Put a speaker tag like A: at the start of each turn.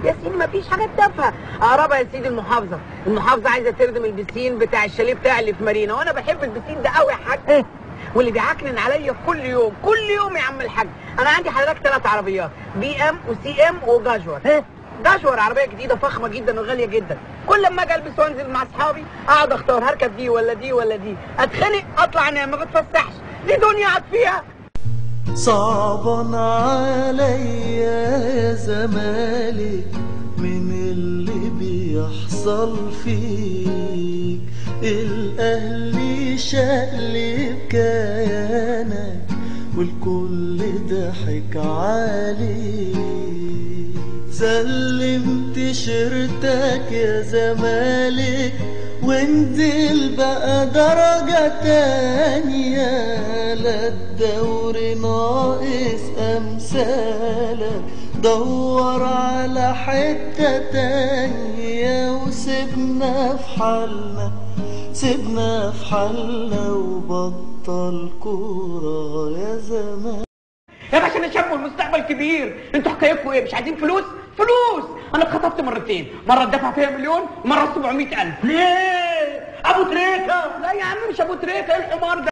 A: يا سيدي مفيش حاجة تافهة. اقربها يا سيدي المحافظة، المحافظة عايزه تردم البسين بتاع الشاليه بتاعي اللي في مارينا، وانا بحب البسين ده قوي يا حاج. إيه؟ واللي بيعكنن عليا كل يوم كل يوم يا عم الحاج. انا عندي حضرتك 3 عربيات، بي ام وسي ام وجاجوار. إيه؟ جاجوار عربية جديدة فخمة جدا وغاليه جدا، كل لما اجي البس وانزل مع اصحابي اقعد اختار هركب دي ولا دي ولا دي، اتخنق اطلع انام ما بتفسحش، دي دنيا قعد فيها.
B: صعبا عليا يا زمالك من اللي بيحصل فيك، الاهلي شقلب كيانك والكل ضحك عليك. سلمت شيرتك يا زمالك وانزل بقى درجة تانية، لا الدوري ناقص أمثالك، دور على حتة تانية وسيبنا في حالنا، سيبنا في حالنا وبطل كورة يا زمان.
A: يا باشا انا شاب والمستقبل كبير، انتوا حكايتكم ايه؟ مش عايزين فلوس؟ فلوس! انا اتخطفت مرتين، مرة اتدفع فيها مليون ومرة 700,000.
C: ليه؟ ابو تريكه؟
A: لا يا عم مش ابو تريكه، ايه الحمار ده؟